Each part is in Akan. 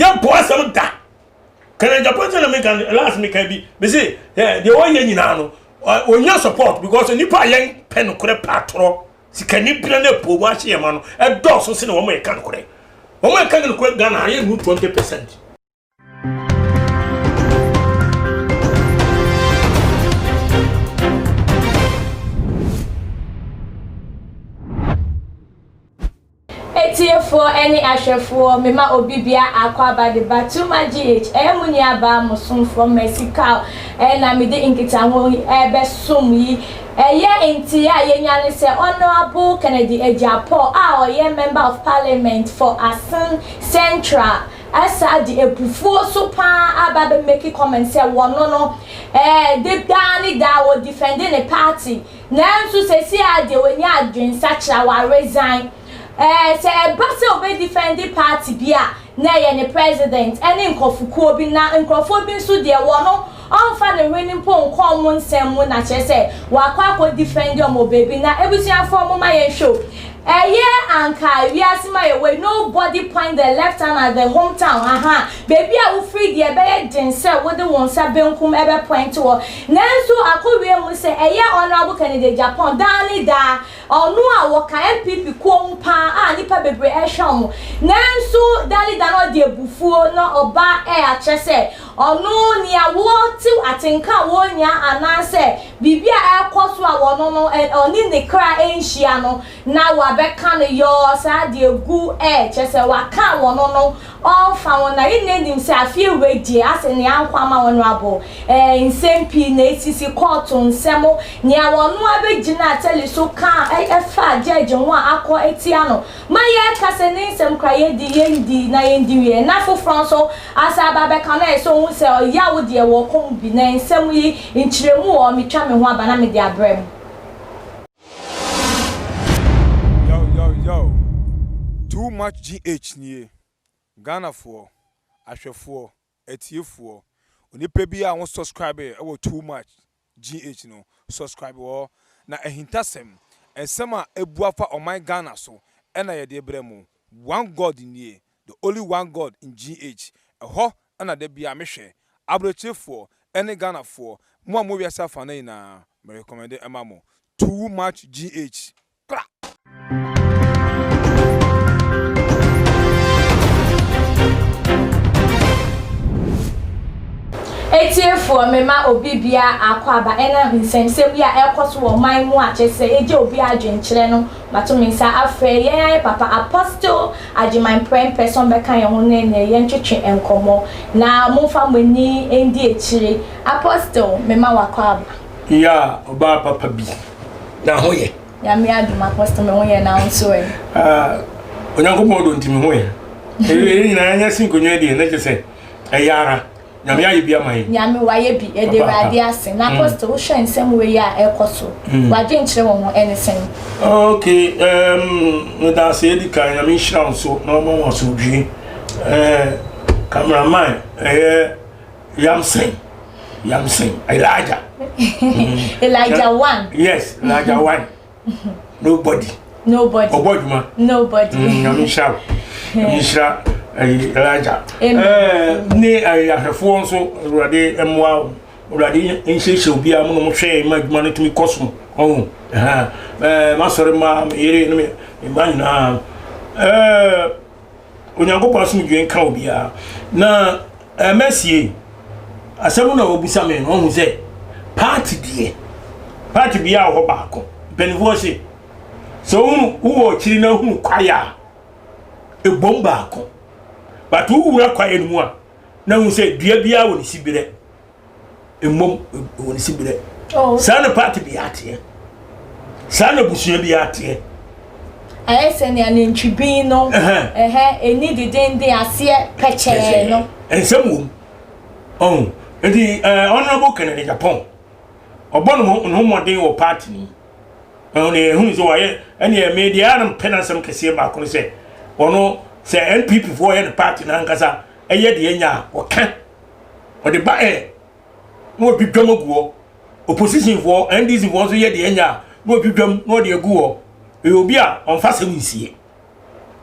Yɛmpɛ w'asɛm da. Kennedy Agyapong sɛ na meka last meka bi mese deɛ wɔyɛ nyinaa no ɔnya support because nipa a yɛn pɛ nokorɛ pɛ atorɔ sikani bena ne po mu ahyɛ yɛn ma no ɛdɔɔso sene wɔn a yɛka nokorɛ wɔn a yɛka nokorɛ Ghana ayɛ nu 20%. Atiefoɔ ne ahwɛfoɔ, mema obi bia akwaaba de ba Tuma GH, ɛyɛ mo nua baa mo somfoɔ Mercy Kaw na mede nkitaho yi rebɛsom yi. Ɛyɛ nteɛ a yɛnya ne sɛ Honourable Kennedy Agyapong a ɔyɛ Member of Parliament for Asin Central ɛsaa de abufuo so paa aba abɛ make comment sɛ wɔno no ɛɛ de daa ne daa wɔ defende ne party Nanso seesei ara deɛ wanya adwensakyera, wa resign. Ɛɛ sɛ ɛba sɛ ɔbɛ defend party bi a, na ɛyɛ ne president ɛne nkorɔfokuo bi, na nkorɔfoɔ bi nso deɛ wɔno ɔnfa ne hwene mpo nkɔ wɔn nsɛm mu na kyerɛ sɛ wakɔ akɔ defend wɔn wɔ baabi. Na abusuafoɔ momma yɛnhwɛ o, ɛyɛ anka wiase mu a yɛwɔ yi, nobody point the left hand at the home town, ahaa, Baabi a wofiri deɛ, ɛbɛyɛ den sɛ wode wo nsa benkum bɛpɔinte hɔ. Nanso akɔwie mu sɛ ɛyɛ Honourable Kennedy Agyapong daa ne daa, ɔno a wɔka NPP kuo ho pa ara a nnipa bebree rehwɛ wɔn. Nanso daa ne daa na ɔde abufuo na ɔba akyerɛ sɛ ɔno nea wɔte atenka a wɔnya anaasɛ biribi a ɛrekɔ so a wɔno no ɔne ne kra nhyia no na wabɛka no yɔɔ saa deɛ gu ɛ kyerɛ sɛ waka wɔno no Ɔnfa ho na yɛn nyinaa nim sɛ afie wei deɛ asɛ nea ankɔ ama wɔn abo ɛɛ nsɛm pii na esisi kɔɔto nsɛm nea wɔn abɛgyina tɛli so ka ɛfa judge ho a akɔ atia no ma yɛka sɛ ne nsɛm kora yɛdi yɛndi na yɛndi wie na foforɔ nso asa aba abɛka no ayɛ sɛ ɔhu sɛ ɔyawo deɛ wɔ kɔn mu bi na nsɛm yi nkyerɛmu wɔ hɔ metwa me ho aba na mede abrɛ mo. Yo yo yo Too much GH nie Ghanafoɔ, ahwɛfoɔ, atiefoɔ, onipa biara a wo subscribe wɔ Too much GH no, subscribe wɔ hɔ na ahintasɛm, nsɛm a abu afa ɔman Ghana so na yɛde brɛ mo. One God nie, the only one God in GH, ɛhɔ na da biara mehwɛ. Abrokyerefoɔ ne Ghanafoɔ, mo a mowɔ wiase afanan nyinaa, me recommend ma mo. Too much GH. Kra! Atiefoɔ mema obi biara akwaaba ɛnam nsɛmsɛm yi a ɛrekɔ so wɔ ɔman mu a kyerɛ sɛ ɛgye obi adwenkyerɛ no mato me nsa afrɛ yɛn ayɛ papa Apostle Agyeman Prɛmpɛ sɛ ɔmbɛka yɛn ho ne neɛ yɛntwetwe nkɔmmɔ na momfa mo ani ndi akyire Apostle mema wo akwaaba. Yeah ɔbaa papa bi na ho yɛ. Nyame adom Apostle me ho yɛ na wo nso ɛ. Ah Onyankopɔn dɔ nti me ho yɛ. Yɛn nyinaa yɛnya si nkonnwa deɛ na kyerɛ sɛ ɛyɛ ara. Nyame ayɛ bi ama yɛn. Nyame wayɛ bi yɛda Awurade ase. Na Apostle wohwɛ nsɛm wei a ɛkɔ so wadwenkyerɛ wɔ ho ɛne sɛn? Ok um, meda ase edi kan Nyame nhyira wo so na ɔma wo asomdwie. Eh, cameraman ɛyɛ Yamsen Yamsen Elijah. Elijah one. Yes, Elijah one. Nobody. Nobody. Ɔbɔ adwuma. Nobody. Nyame nhyira wo. Nyame nhyira ɛyi Elijah. Ɛɛ ne ɛyi ahwɛfoɔ nso Awurade mmoa wo. Awurade nhyehyɛ obiara mu na wɔn hwɛ ma adwuma no tumi kɔ so. Ɔho. Ɛhɛn. Ɛɛ masɔre ma me yere ne me mma nyinaa. Ɛɛ Onyankopɔn asomdwoe nka obiara. Na ɛmɛsie asɛm na wɔbisa me no ɔhu sɛ party deɛ party biara wɔ hɔ baako mpanimfoɔ se sɛ wohunu wowɔ akyiri na wohunu kwaeɛ a ɛbom baako but wowura kwaeɛ no mu a na wohu sɛ dua biara wɔ ne siberɛ mmom wɔ ne siberɛ oh. saa na party biara teɛ saa na abusua biara teɛ ayɛ sɛ nea nantwibin no ɛhɛ ɛni dedenden aseɛ pɛkyɛɛ no nsɛm wom ɔn nti ɛɛ honourable Kennedy Agyapong ɔbɔ ne ho ne ho mmɔden wɔ party no mu ɛho ne ɛhunu sɛ wayɛ ɛne ɛmɛ deɛ ɛyɛ mpɛ n'asɛm kɛseɛ baako no sɛ ɔno sɛ NPP foɔ yɛ ne party no ankasa ɛyɛ deɛ nya a ɔka ɔde ba ɛ na ɔdwidwam agu hɔ opposition foɔ NDC foɔ nso yɛ deɛ nya a na ɔdwidwam na ɔde agu hɔ ɛyɛ obi a ɔmfa sɛm nsie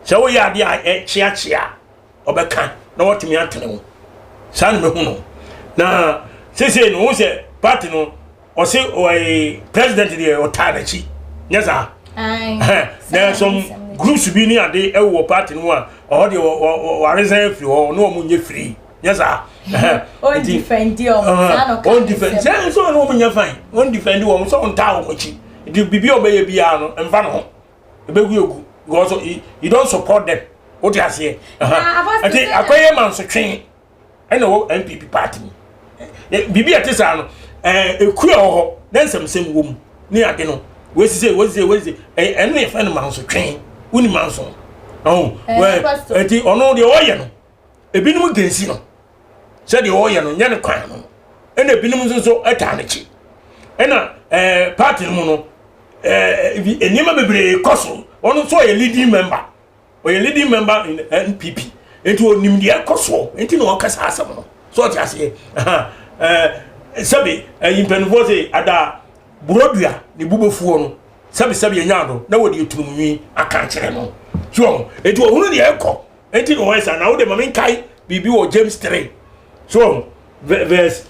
sɛ woyɛ adeɛ a ɛkyeakyea. ɔbɛka na watumi atene wo. Saa na mehu no. Na seesei no, wohu sɛ party no, ɔse ɔyɛ president deɛ ɔtaa n'akyi. Nyɛ saa? Na some groups bi ne ade wɔ party no mu a, ɔhɔ deɛ wɔaresign afiri hɔ, ɔne wɔn nyɛ free. Nyɛ saa? Ɔndifɛndi wɔn, saa na ɔka ne nsɛm. Sɛ nso ɔne wɔn nyɛ fine, ɔndifɛndi wɔn, sɛ ɔntaa wɔn akyi. Nti biribi a ɔbɛyɛ biara no, mfa ne ho. Ɛbɛgu egu because you don't support them. Wote aseɛ? Nti akɔyɛ mansotwe ɛna wɔ NPP party mu. Biribi a ɛte saa no, ɛku a ɛwɔ hɔ na nsɛmsɛm wɔ mu ne ade no. Wɔasise, wɔasise, wɔasise. Ɛno na yɛfrɛ no mansotwe. Woni manso. Nti ɔno deɛ ɔyɛ no, ebinom gensi no sɛdeɛ ɔyɛ no nyɛ ne kwan no, ɛna ebinom nso so taa n'akyi. Ɛna party no mu no, nneɛma bebree kɔ so. Ɔno nso ɔyɛ leading member, ɔyɛ leading member in NPP, nti onim deɛ ɛkɔ soɔ, nti na ɔka saa asɛm no. So ɔte aseɛ? Sɛbi ɛyi mpanimfoɔ sɛ ada burodua ne bubofuo no, sɛbi sɛbi enya do na wɔde etunum nwi aka akyerɛ no. So nti ohunu deɛ ɛkɔ, nti na ɔyɛ saa. Na wode ma menkae biribi wɔ James 3 so verse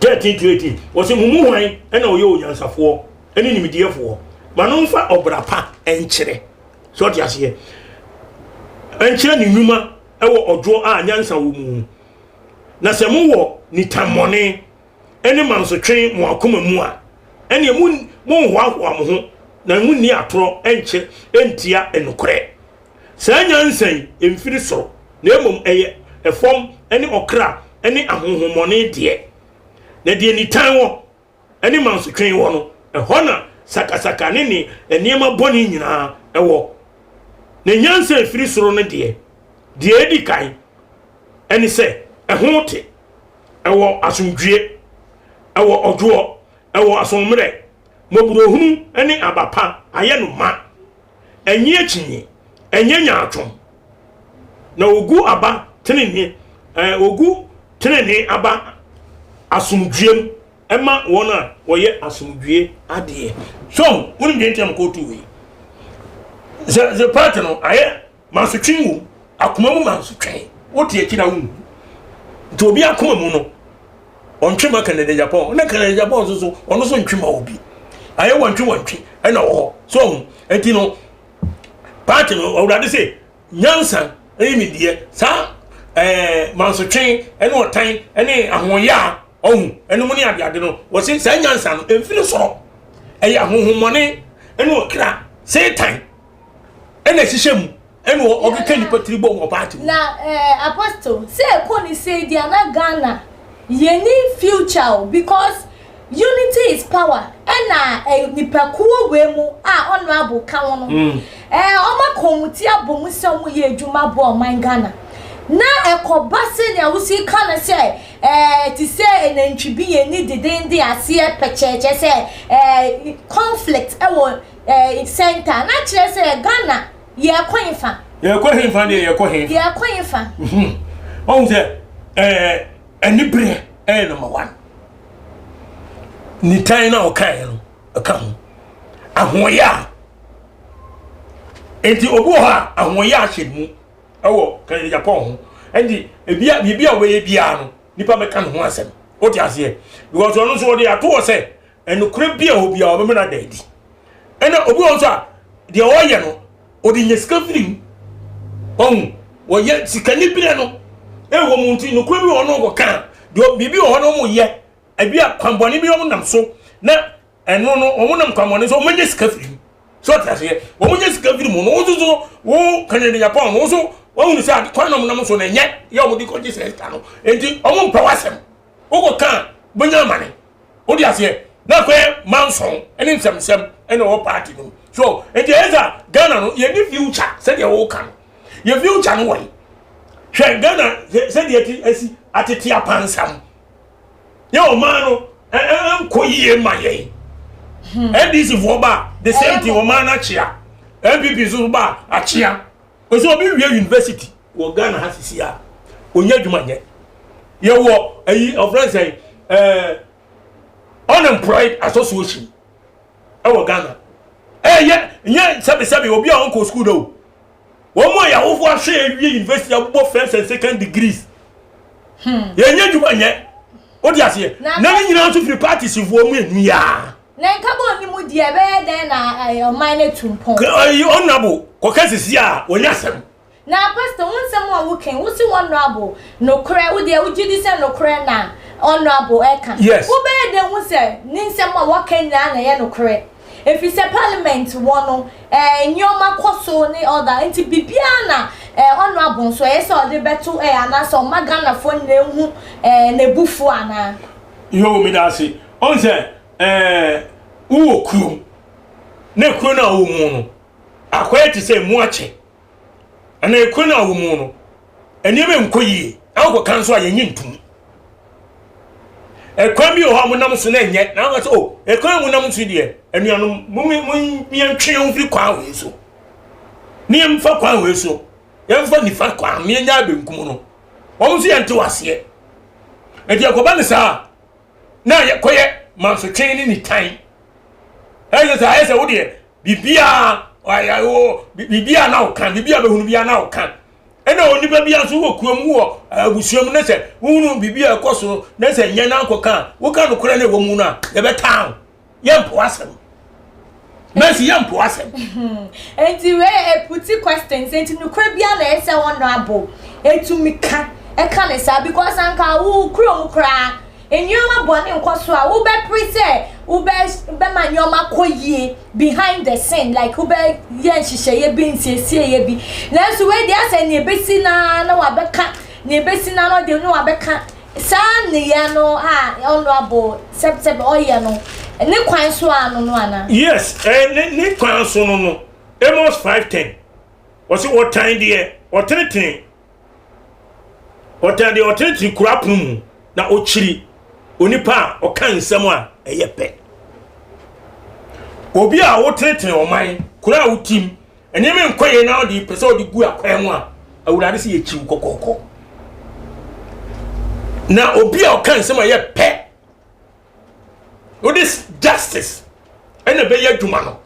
13 to 18. Wɔsɛ mo mu hwan ɛna ɔyɛ onyansafoɔ ɛne nimdeɛfoɔ? Ma no mfa ɔbra pa ɛnkyerɛ. So ɔte aseɛ? Ɛnkyerɛ ne nnwuma ɛwɔ ɔdwoɔ a nyansa wɔ mu. Na sɛ mowɔ nitammɔne ɛne mansotwe mo akoma mu a, ɛneɛ monhoahoa mo ho na munni atorɔ ɛnkyɛ ɛntia ɛnokorɛ. Saa nyansa yi mfiri soro, na mmom ɛyɛ ɛfam ne ɔkra ne ahonhommɔne deɛ. Na deɛ nitan wɔ ne mansotwe wɔ no, ɛhɔ na sakasaka ne ne nneɛma bɔne nyinaa wɔ. Na nyansa a ɛfiri soro no deɛ, deɛ ɛdi kan ne sɛ ɛho te, ɛwɔ asomdwie, ɛwɔ ɔdwoɔ, ɛwɔ asoɔmmerɛ, mmɔborɔhunu ne aba pa ayɛ no ma. Ɛnyɛ akyinnye, ɛnyɛ nyaatwom. Na ogu aba tenenee, ɛɛ ogu tenenee aba asomdwoeɛ mu ɛma wɔn a wɔyɛ asomdwoeɛ adeɛ. So wonim deɛ nti a mekɔɔtu wei? Sɛ sɛ party no ayɛ mansotwe wom, akoma mu mansotwe. Wote akyi na wonhu. Nti obi akoma mu no, ɔntwe ma Kennedy Agyapong. Na Kennedy Agyapong nso so, ɔno nso ntwe ma obi. Ayɛ wɔntwe wɔntwe ɛna wɔ hɔ. So ɔho. Nti no, party no, Awurade se, nyansa ɛne nimdeɛ, saa ɛɛ mansotwe ɛne ɔtan ɛne ahoɔyɛ a ɔho ɛne mu ne adeade no, wɔse saa nyansa no ɛmfiri soro. Ɛyɛ ahonhommɔne ɛne ɔkra, Satan ɛna ɛhyehyɛ mu ɛna ɔkeka nipa tiri bɔ wɔ party mu. Na eh, Apostle, sɛ ɛkɔ ne sei deɛ na Ghana yɛni future o, because unity is power. Ɛna eh, nipakuo wei mu a honorable ka ho no, eh, ɔma kɔn ti abɔ mu sɛ ɔmo yɛ adwuma bɔ ɔman Ghana. Na ɛkɔba sɛnea wosi ka no sɛ eh, te sɛ nantwi bi yɛn ni dedenden aseɛ pɛkyɛɛkyɛ sɛ eh, conflict ɛwɔ eh, center na kyerɛ sɛ Ghana yɛkɔ hefa? Yɛkɔ hefa deɛ, yɛkɔ hefa? Yɛkɔ hefa? Ɔhu sɛ ɛɛ aniberɛ ɛyɛ number one. Nitan na ɔkaeɛ no ɛka ho. Ahoɔyɛ a nti obi wɔ hɔ a ahoɔyɛ ahyɛ ne mu ɛwɔ Kennedy Agyapong ho. Nti ebi a biribi a wɔbɛyɛ biara no nipa bɛka ne ho asɛm. Wote aseɛ? Because ɔno nso wɔde ato hɔ sɛ ɛnokorɛ bi a ɛwɔ biara ɔbɛma no ada adi. Ɛna obi wɔ nso a deɛ ɔyɛ no ɔde nya sika firi mu. Ɔhu wɔyɛ sikani berɛ no ɛwɔ mu nti nokorɛ bi wɔ hɔ no wɔka deɛ biribi wɔ hɔ no wɔn yɛ ebi a kwanbɔne bi wɔn nam so na ɛno no wɔn nam kwanbɔne so wɔn nya sika firi mu. So ɔte aseɛ? Wɔn nya sika firi mu no wɔn nso so wo Kennedy Agyapong no nso wɔn hunu sɛ kwan na wɔn nam so na ɛnyɛ yɛ wɔn de kɔgye sɛ sika no nti wɔn mpɛ w'asɛm wokɔ kan bɛnya amane. Wode aseɛ? Na akɔyɛ manson ne nsɛmsɛm ɛna ɛwɔ party no mu. So nti ɛyɛ sɛ Ghana no yɛni future sɛdeɛ wɔka no. Yɛ future no wɔ yi. Hwɛ Ghana sɛdeɛ ti asi atete apansam. Yɛ ɔman no ɛnkɔ yie ma yɛn. NDC foɔ ba the same thing, ɔman no akyea. NPP nso ba akyea. Ɔsɛ obi wie university wɔ Ghana ha sisi a ɔnyɛ adwuma nyɛ. Yɛwɔ ayi ɔfrɛ sɛn unemployed association ɛwɔ Ghana. Ɛyɛ nyɛ sɛbisɛbi obi a ɔnkɔ sukuu dɛ o. Wɔn mu a yɛawofo Nkurɔfoɔ ahwɛ awie university abobɔ first and second degrees. Yɛnyɛ adwuma nyɛ. Wode aseɛ? Na ne nyinaa nso firi parties foɔ mu enu yaa. Na nkabom ni mu deɛ, ɛbɛyɛ dɛn na ɔman no atu mpɔn? Ɛyi honorable kɔka sisi a wɔnyɛ asɛm. Na Pastor, wo nsɛm a woka yi, wo se honorable nokorɛ, wo deɛ wogye di sɛ nokorɛ na honorable ɛka? Yes. Wobɛyɛ dɛn hu sɛ ne nsɛm a waka nyinaa na ɛyɛ nokorɛ? Ɛfiri sɛ parliament wɔ no, nneɛma kɔ so ne all that, nti biribiara na honorable nso ɛyɛ sɛ ɔde bɛto anaasɛ ɔma Ghanafoɔ nyinaa hu n'abufuo anaa? Yoo, meda ase. Ɔn sɛ wowɔ kurom na kuro no a wowɔ mu no akɔyɛ te sɛ mu akyɛ anaa kuro no a wowɔ mu no nneɛma nkɔ yie na wokɔka nso a, yɛnye ntom. Ɛkwan bi wɔ hɔ a monam so na ɛnyɛ na wɔka sɛ o ɛkwan a monam so deɛ, anuanom, mo yɛntwe yɛn ho firi kwan wei so ne yɛmfa kwan wei so, yɛmfa nifa kwan ne yɛnya abenkum no, wɔn nso yɛnte waseɛ. Nti ɛkɔba ne saa na yɛkɔyɛ mansotwe ne nitan. Ɛyɛ sɛ ayɛ sɛ wo deɛ biribiara, biribiara na woka, biribiara bɛhunu biara na woka. Ɛna onipa bi nso wɔ kurom, wɔ abusua mu, ne sɛ wohunu biribi a ɛkɔ so ne sɛ nyɛ na nkɔka a, woka nokorɛ no ɛwɔ mu no a, yɛbɛtaa wo. Yɛmpo asɛm mɛsi, yɛmpo asɛm. Nti wei eputi questions. Nti nokorɛ biara na ɛyɛ sɛ honorable etumi ka ɛka ne saa? Because anka wo kurom koraa nneɛma bɔne nkɔ so a, wobɛpere sɛ wobɛ bɛma nneɛma kɔ yie behind the scene, like wobɛyɛ nhyehyɛeɛ bi, nsiesieɛ bi. Nanso wei deɛ, asɛ nea ebesi naa na wabɛka, nea ebesi naa na ɔde na wabɛka. Saa nneyɛɛ no a honorable sɛbsɛb ɔyɛ no, ne kwan so ano no ana? Yes, ne kwan so no. Amos 5:10 wɔsi wɔtan deɛ ɔtenetene, ɔtan deɛ ɔtenetene kura apono mu, na ɔkyiri onipa a ɔka nsɛm a ɛyɛ pɛ. Obi a wotenetene ɔman kura a wotim nneɛma nkɔ yie na ɔde pɛ sɛ ɔde gu akwan mu a, Awurade sɛ yɛkyiw kɔkɔɔkɔ. Na obi a ɔka nsɛm a ɛyɛ pɛ, wode justice ɛna ɛbɛyɛ adwuma no,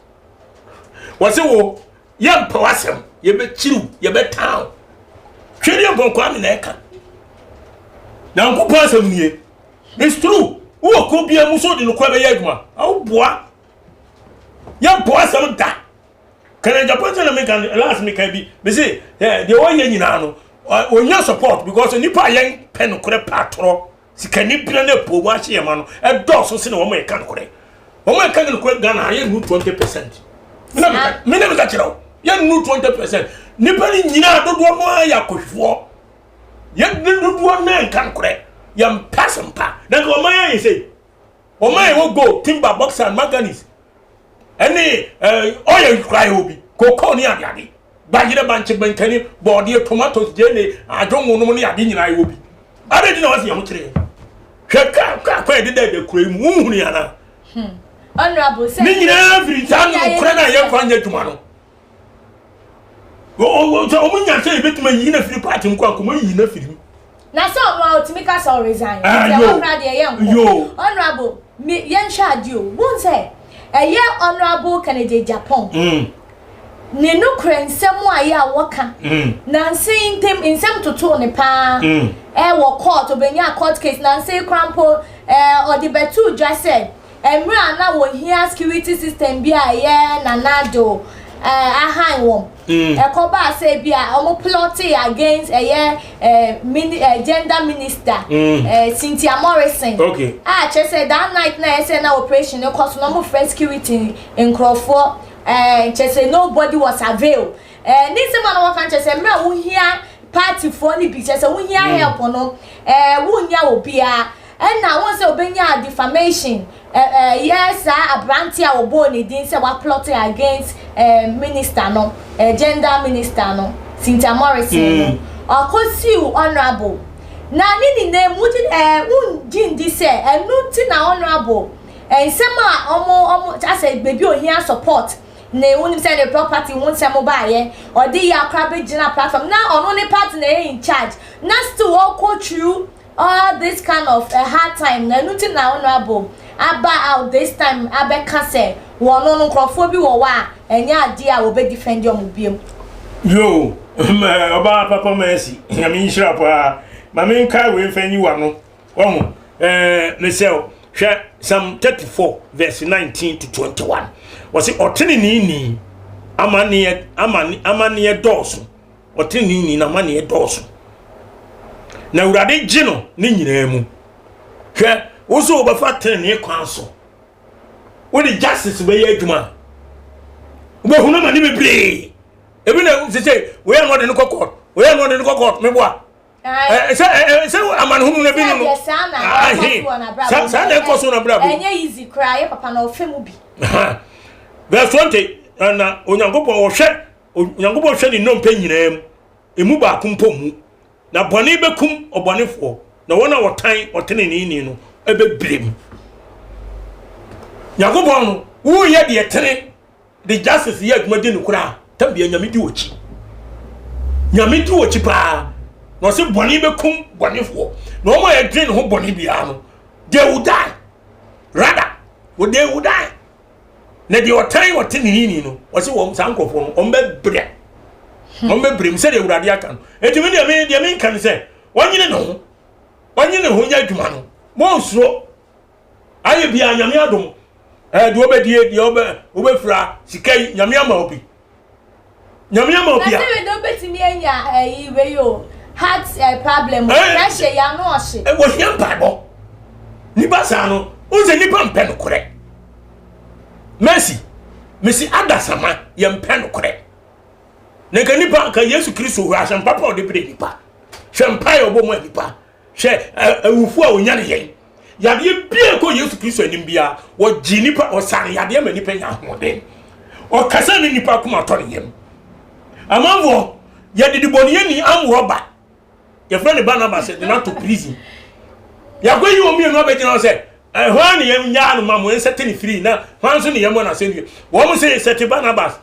wɔse wo yɛmpɛ w'asɛm, yɛbɛkyiriw, yɛbɛtaa wo. Twɛdeɛ mpɔnkɔ ame na ɛka Nyankopɔn asɛm nie. It's true. Wowɔ kuo biara mu so wode nokorɛ bɛyɛ adwuma a, woboa. Yɛmpɛ w'asɛm da. Kana Japan sɛ na meka last, meka bi mese deɛ wɔyɛ nyinaa no, ɔnya support because nipa a yɛn pɛ nokorɛ pa atorɔ sikani bena no apuo mu ahyɛ yɛn ma no ɛdɔɔso sene wɔn a yɛka nokorɛ. Wɔn a yɛka nokorɛ Ghana ha yɛnnu 20%. Me na meka kyerɛ wo, yɛnnu 20%. Nipa no nyinaa dodoɔ no ara yɛ akɔhwifoɔ. Yɛn dodoɔ no nka nokorɛ, yɛmpɛ asɛmpa. Na nka ɔman yɛ sɛ ɔman yɛ wɔ gold, timber, bauxite, manganese ɛne ɔyɛ kura yɛ obi cocoa ne adeade, bayerɛ, bankye, bankani, bɔɔdeɛ, tomatoes, gyeene, adwongo nom ne ade nyinaa yɛ obi ade di na wɔsi yɛn ho kyerɛ yɛn. Hwɛ kaa kwan yɛde da ɛda kura yi mu, wohunu yɛn ana? Honorable sɛ ne nyinaa firi saa nokorɛ no a yɛmfa nyɛ adwuma no. Sɛ ɔmo nya sɛ yɛbɛtumi ayi na firi party nko a, kɔmɔ yi na firi mu. Na sɛ ɔno a ɔtumi ka sɛ ɔresign nti ɛwɔ kora deɛ yɛ nkɔ. Honorable, me yɛnhwɛ adeɛ o, wohu sɛ ɛyɛ Honorable Kennedy Agyapong ne nokorɛ nsɛm a yɛ a wɔka nansa yi ntɛm nsɛm totoo ne paa ɛwɔ court, obɛnya court case nansa yi koraa mpo. Ɔde bɛtoo dwa sɛ mmerɛ a na wɔhia security system bi a ɛyɛ Nana Addo ahan wɔn, ɛkɔbaa sɛ bi a wɔn plotee against ɛyɛ mini gender minister Cynthia Morrison a kyerɛ sɛ that night na ɛyɛ sɛ na operation no kɔ so na wɔn frɛ security nkurɔfoɔ, kyerɛ sɛ nobody was avail. Ne nsɛm a na wɔka kyerɛ sɛ mmerɛ a wohia partyfoɔ no bi, kyerɛ sɛ wohia help no, wonnya obiara. Ɛna wɔn sɛ obenya defamation, ɛyɛ saa aberante a wɔbɔɔ ne din sɛ waplot against minister no, gender minister no, Cynthia Morrison no, ɔkɔ sue honourable. Na ne nyinaa mu wogye wongye ndi sɛ ɛno nti na honourable nsɛm a ɔmo asɛ beebi ohia support ne wonim sɛ ne property ho nsɛm baayɛ, ɔde yɛ akora bɛgyina platform na ɔno ne party na ɛyɛ in charge na still ɔkɔ through all this kind of a hard time, na ɛno nti na honourable aba out this time abɛka sɛ wɔn no nkurɔfoɔ bi wɔ hɔ a ɛnyɛ adeɛ a wɔbɛ defend wɔn biom? Yo. Ɔbaa papa Mercy, Nyame nhyira paa. Ma menkae wei mfa nyi w'ano. Wahu? Ɛɛ, mesɛ wo, hwɛ Psalm 34 verse 19 to 21. Wɔse ɔteneneeni amanneɛ amanne amanneɛ dɔɔso. Ɔteneneeni n'amanneɛ dɔɔso. Na Awurade gye no ne nyinaa mu. Hwɛ, wo nso wobɛfa tenenee kwan so. Wode justice bɛyɛ adwuma a, wobɛhunu amane bebree. Ebi na sɛ sɛ wei a na ɔde no kɔ court, wei a na ɔde no kɔ court, meboa. Sɛ sɛ amanehunu no bi no no. Saa na ɛkɔ so wɔ n'abrabɔ. Saa na ɛkɔ so n'abrabɔ. Ɛnyɛ easy koraa, yɛ papa na ɔfɛ mu bi. Verse 20, na Onyankopɔn ɔhwɛ, Onyankopɔn hwɛ ne nnompe nyinaa mu, emu baako mpo mu. Na bɔne bɛkum ɔbɔnefoɔ, na wɔn a wɔtan ɔteneneeni no bɛbirim. Nyankopɔn no, woreyɛ deɛ tene de justice yɛ adwuma di nokorɛ a, tam bia Nyame di wɔkyi. Nyame di wɔkyi paa. Na ɔse bɔne bɛkum bɔnefoɔ, na wɔn a yɛdwene ne ho bɔne biara no, they will die. Rather, they will die. Na deɛ ɔtan ɔteneneeni no, ɔse wɔn saa nkurɔfoɔ no, wɔn bɛbrɛ. Wɔn bɛbrɛ mu sɛdeɛ Awurade aka no. Enti me deɛ me deɛ menka ne sɛ, wɔnyene ne ho, wɔnyene ne ho nyɛ adwuma no. Monsuro. Ayɛ biara Nyame adom. Ɛɛ deɛ wobɛdie, deɛ wobɛ wobɛfira, sika yi Nyame ama wo bi. Nyame ama wo bi a. Na sɛ wei wobɛtumi anya ɛyi wei o, heart eh, problem o, pressure yi ano ɔhye. Wɔhia mpaebɔ. Nipa saa no, wohu sɛ nipa mpɛ nokorɛ. Mercy, mesi adasama yɛmpɛ nokorɛ. Na nka nipa, nka Yesu Kristo hwɛ asɛm papa a ɔde brɛ nipa. Hwɛ mpaeɛ ɔbɔ mu a nipa. Hwɛ awufo a ɔnyane yɛn. Yadeɛ biara ɛkɔ Yesu Kristo anim biara, wɔgye nipa, ɔsane yadeɛ ma nipa nya ahoɔden. Ɔkasa ne nipa akoma tɔ ne yam. Amanfoɔ, yɛde debɔneyɛni amrɔba, yɛfrɛ ne Barnabas, yɛde no ato prison. Yɛakɔyi wɔn mmienu abɛgyina hɔ sɛ, hwan ne yɛn nyaa no ma mo nsɛte ne firi na hwan nso ne yɛn mmɔ n'asɛnnua. Wɔn sɛ sɛte Barnabas,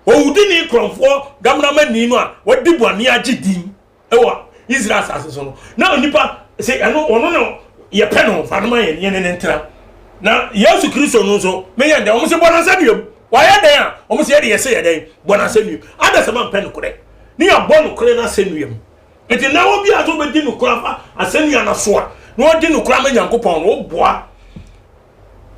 owudini korɔmfoɔ damnamani no a wadi bɔne agye din wɔ Israel asase so no, na onipa sɛ ɛno ɔno na yɛpɛ no fa no ma yɛn yɛne ne ntena. Na Yesu Kristo no nso meyɛ dɛn? Wɔn sɛ bɔ n'asɛnnua mu. Wayɛ dɛn a? Wɔn sɛ yɛde yɛsɛ yɛ dɛn? Bɔ n'asɛnnua mu. Adasɛm ampɛ nokorɛ ne yɛabɔ nokorɛ no asɛnnua mu. Nti na obi a sɛ wobɛdi nokorɛ afa asɛnnua no so a na ɔdi nokorɛ ama Nyankopɔn no, woboa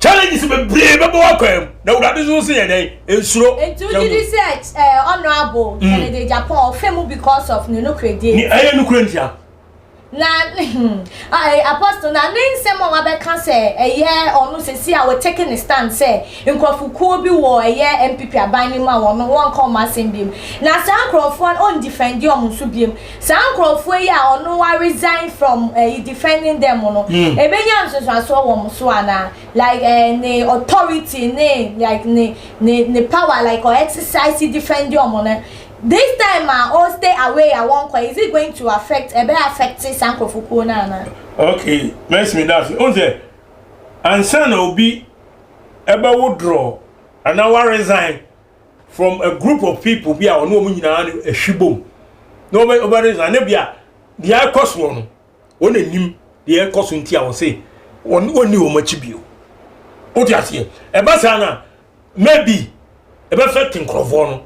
challenges bebree bɛbɔ w'akwan mu na Awurade nso sɛ yɛ dɛn? Nsuro. Nti wogye di sɛ eh, Honourable Kennedy Agyapong ɔfɛ mu because of ne nokorɛdie nti? Ɛyɛ nokorɛ ntia. Na hmm, Apostle, na ne nsɛm a wabɛka sɛ ɛyɛ ɔno sɛsi a wɔ take ne stand sɛ nkurɔfokuo bi wɔ ɛyɛ NPP aban no mu a wɔn wɔnka wɔn asɛm biom. Na saa nkurɔfoɔ no ɔndefɛndi wɔn nso biom. Saa nkurɔfoɔ yi a ɔno wa resign from ɛyi defending them no, ɛbɛnya nsunsuansoɔ wɔ wɔn so anaa? Like eh, ne authority ne like ne ne ne power like ɔ exercise defend wɔn no, This time a o stay away a wɔnkɔ is it going to affect ɛbɛ affect saa nkurɔfokuo no anaa? Okay, Mercy me da ase. Wohu sɛ ansa na obi ɛbɛ withdraw anaa wa resign from a group of people bi a ɔne wɔn nyinaa no ɛhwi bom na ɔbɛ ɔbɛ resign ne bi a deɛ ɛkɔ soɔ no wɔn anim deɛ ɛkɔ so nti a wɔse wɔn wɔnni wɔn akyi bio. Wote aseɛ? Ɛba saa na maybe ɛbɛ affect nkurɔfoɔ no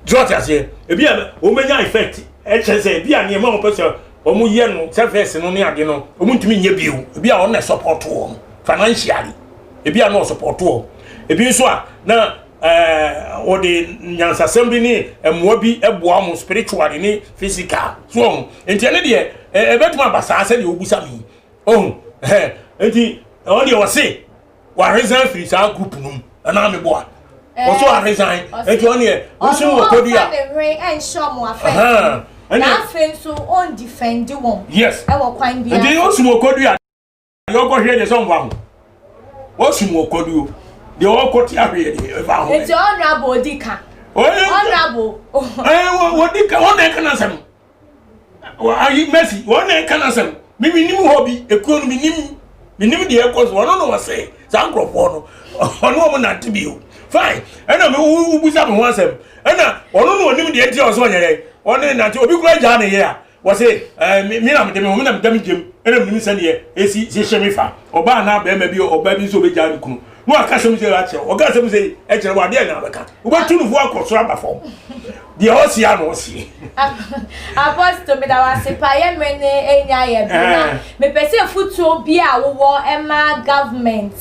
tí ɔte aseɛ ebi a wɔn bɛnya effect ɛkyɛ sɛ ebi a nneɛma wɔn pɛ sɛ wɔn yɛ no sɛ fɛs no ne ade no wɔn ntumi nyɛ bio ebi a wɔn na support wɔn financially ebi a na ɔsupport wɔn ebi nso a na ɛɛ wɔde nyansasɛm bi ne mmoa bi ɛboa wɔn spiritually ne physical so wɔn nti ɛne deɛ ɛbɛtumi aba saa sɛdeɛ obusa mi ohun ɛhɛ nti wɔn deɛ wɔse. Waresign firi saa group no mu anaa meboa wɔso waresign nti ɔne yɛ wosi wɔ kɔdi a. Ɔno ɔnfa ne hwene ɛnhyɛ ɔmo afɛn na afei nso ɔn defend wɔn. Yes. Ɛwɔ kwan biara. Nti wosi wɔ kɔdi a deɛ ɔkɔ hwɛ deɛ sɛ ɔnfa ho wosi wɔ kɔdi o deɛ ɔkɔ ti ahwɛ deɛ ɛfa ho. Nti honourable odi ka. Honourable. Ɛɛ wɔdi ka wɔn na ɛka n'asɛm. Ayi Mercy wɔn na ɛka n'asɛm mi mi nim hɔ bi ekuo no mi nim mi nim deɛ ɛkɔ so ɔno na ɔsɛ saa nkurɔfoɔ no ɔno wɔn nante bi o fine ɛna mi wo busa mi ho asɛm ɛna ɔno na ɔnim deɛ nti a ɔsɛ ɔnyɛ dɛ ɔne nante obi kura gyaa ne yɛ a wɔsɛ ɛɛ mi mi na mi de mi ho mi na mi da mi gyem ɛna mi nim sɛdeɛ esi hyehyɛ mi fa ɔbaa anaa bɛrima bi ɔbaa bi nso ɔbɛgyaa ne kunu. Na waka asɛm sɛ akyerɛ wo, ɔka asɛm sɛ ɛkyerɛ wo adeɛ na abɛka. Wobɛtu no fo akɔ soro aba fam. Deɛ ɔseɛ a na ɔseɛ. Apostle meda wo ase paa yɛ mmerɛ no anya yɛ bere na mepɛ sɛ afutuo bi a wowɔ ɛma government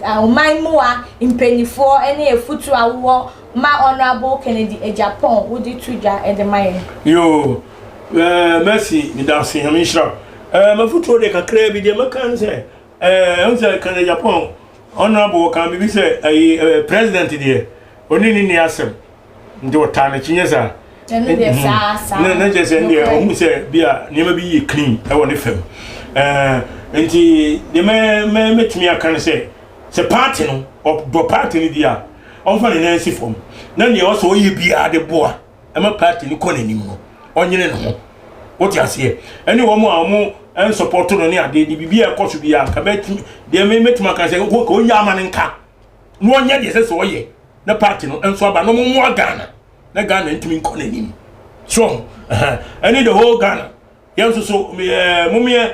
ɔman mu a mpanimfoɔ ɛne afutuo a wowɔ ma Honourable Kennedy Agyapong wode to dwa de ma yɛn. Yoo eh, Mercy meda ase Nyame nhyira wo. Eh, m'afutuo deɛ kakraa bi deɛ mɛka ne sɛ eh, ɛhu sɛ Kennedy Agyapong Honourable ɔka biribi sɛ ayi eh, president deɛ ɔne ne nni asɛm nti ɔtaa n'akyi nyɛ saa. Ɛno deɛ saa saa. Na na kyerɛ sɛ deɛ ɔhu sɛ bi a nneɛma bi yɛ clean ɛwɔ ne fam. Eh, nti deɛ mɛ mɛ mɛtumi aka ne sɛ Sɛ party no, ɔdɔ party no di a, ɔmfa ne nan nsi fam na nea ɔsɛ ɔyɛ biara de boa ma party no kɔ n'anim no, ɔnyere ne ho. Wote aseɛ? Ɛne wɔn a wɔn nsɔpɔto no ne adeɛ de biribi a ɛkɔ so biara nka bɛtumi deɛ me mɛtumi aka sɛ nka ɔnyɛ ama no nka na ɔnyɛ deɛ ɛsɛ sɛ ɔyɛ na party no nso aba na wɔn mmoa Ghana na Ghana ntumi nkɔ n'anim. So ɛne the whole Ghana. Yɛn nso so, ɛɛ momeɛ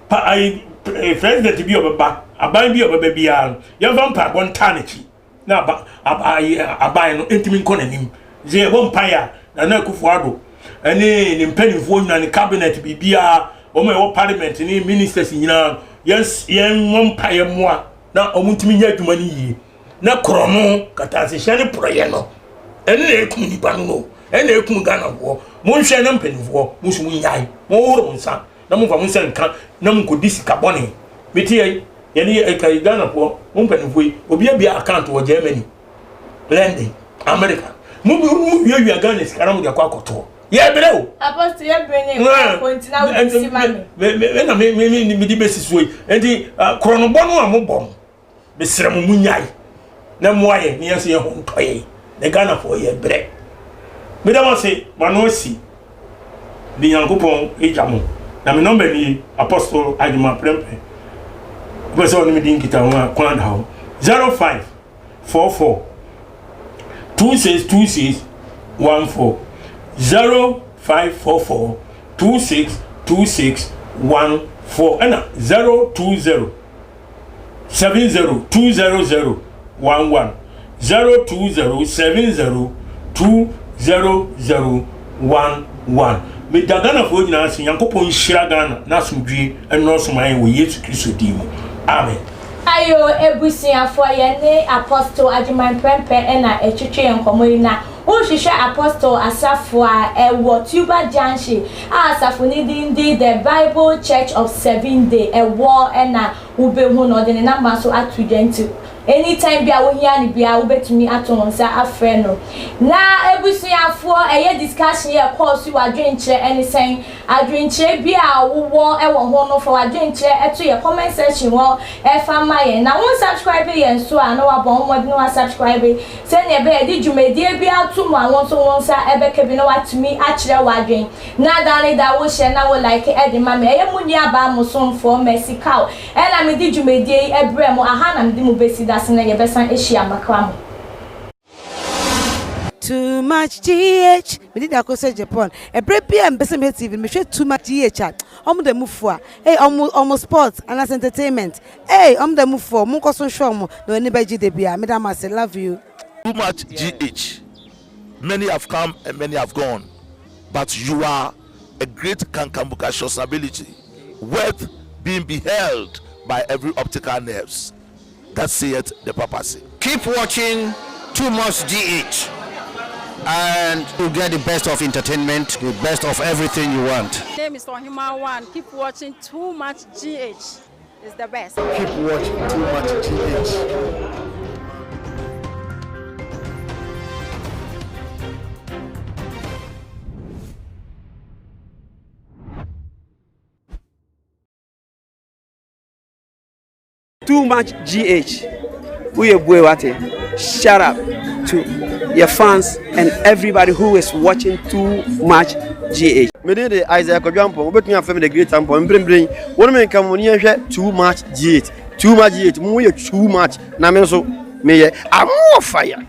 pa ayi president bi a ɔbɛba, aban bi a ɔbɛba biara no, yɛmfa mpaebɔ ntaa n'akyi na aba aba ayi aban no ntumi nkɔ n'anim. Sɛ yɛbɔ mpaeɛ a, Nana Akufo-Addo ɛne ne mpanimfoɔ nyinaa, ne cabinet biribiara, wɔn a ɛwɔ parliament ne ministers nyinaa, yɛn yɛn mmɔ mpaeɛ mmoa na wɔn ntumi nyɛ adwuma no yie. Na korɔno, katasehyɛ ne porɔeɛ no, ɛno na ɛkum nipa no no. Ɛna ɛkum Ghanafoɔ. Monhwɛ na mpanimfoɔ mo nso monyae. Monhohoro mo nsa na momfa mo nsa nka na monkɔdi sika bɔne. Mete yɛi, yɛne yɛ ɛka yi Ghanafoɔ, mo mpanimfoɔ yi, obi abia account wɔ Germany, London, America. Mo mo wiawia Ghana sika na mo de akɔ akɔtoɔ. Yɛbrɛ o. Apostle yɛbrɛ ne nkɔ nti na wode si ma me. Me na me me me de bɛsi soɔ yi. Nti korɔnobɔ no a mobɔ no, Mesrɛ mo monyae na mmoa yɛn na yɛn nso yɛn ho ntɔ yɛn na Ghanafoɔ yɛ brɛ. Meda mo ase m'ano asi de Nyankopɔn agya mo na me nɔmba nie Apostle Agyemang Prempeh wopɛ sɛ ɔne me di nkitaho a kwan da hɔ 0544 2626 14 0544 2626 14 ɛna 020 70 200 11 020 70 200 11 Meda Ghanafoɔ nyinaa ase Nyankopɔn nhyira Ghana na asomdwie nnɔɔso ma yɛn wɔ Yesu Kristo din mu Amen. Ayo abusuafoɔ yɛne Apostle Agyeman Prɛmpɛ na ɛtwetwe yɛn nkɔmmɔ yi na wohwehwɛ Apostle asafo a ɛwɔ Tuba Junction a asafo no din de The Bible Church of Seven Day ɛwɔ na wobɛhu no. Ɔde ne number nso ato dwa nti anytime bi a wohia no biara wobɛtumi ato wo nsa afrɛ no. Na abusuafoɔ ɛyɛ discussion yi a ɛkɔɔ so yi w'adwenkyerɛ ɛne sɛn? Adwenkyerɛ bi a wowɔ wɔ ho no fa w'adwenkyerɛ to yɛ comment section hɔ fa ma yɛn. Na wo nsubscribe yɛn nso a na wabɔ wo mmɔden na wasubscribe Sɛnea ɛbɛyɛ a yɛde dwumadie bi ato mu a wo nso wo nsa bɛka bi na woatumi akyerɛ w'adwene. Na daa ne daa wo share na wo like de ma me. Ɛyɛ mo nuabaa mo somfoɔ Mercy Kaw ɛna mede dwumadie yi brɛ mo. Aha na mede mo bɛsi da sene yɛbɛsan ahyia makra mo. Too much GH me din de Akosua Japan ɛberɛ biara a mepɛ sɛ mehwɛ TV no mehwɛ too much GH a ɔmo da mu fua ei ɔmo ɔmo sports anaasɛ entertainment Eii ɔmo da mu foɔ monkɔ so nhwɛ ɔmo na w'ani bɛgye dabiaa meda mo ase love you. Too much GH many have come and many have gone but you are a great kankambukacious ability worth being beheld by every optical nerves that saith the papacy. Keep watching Too Much GH and you get the best of entertainment, the best of everything you want. Name is Ohima One. Keep watching Too Much GH. It's the best. Keep watching Too Much GH. Too much GH woyɛ bue wate shut up to your fans and everybody who is watching too much GH. Me din de Isaiah Kwadwo Ampong, wobɛtumi afrɛ me The Great Ampong. Mprempren, wo ne me nka mo ni yɛnhwɛ Too Much GH. Too Much GH, mo yɛ too much, na me nso meyɛ I'm more fire.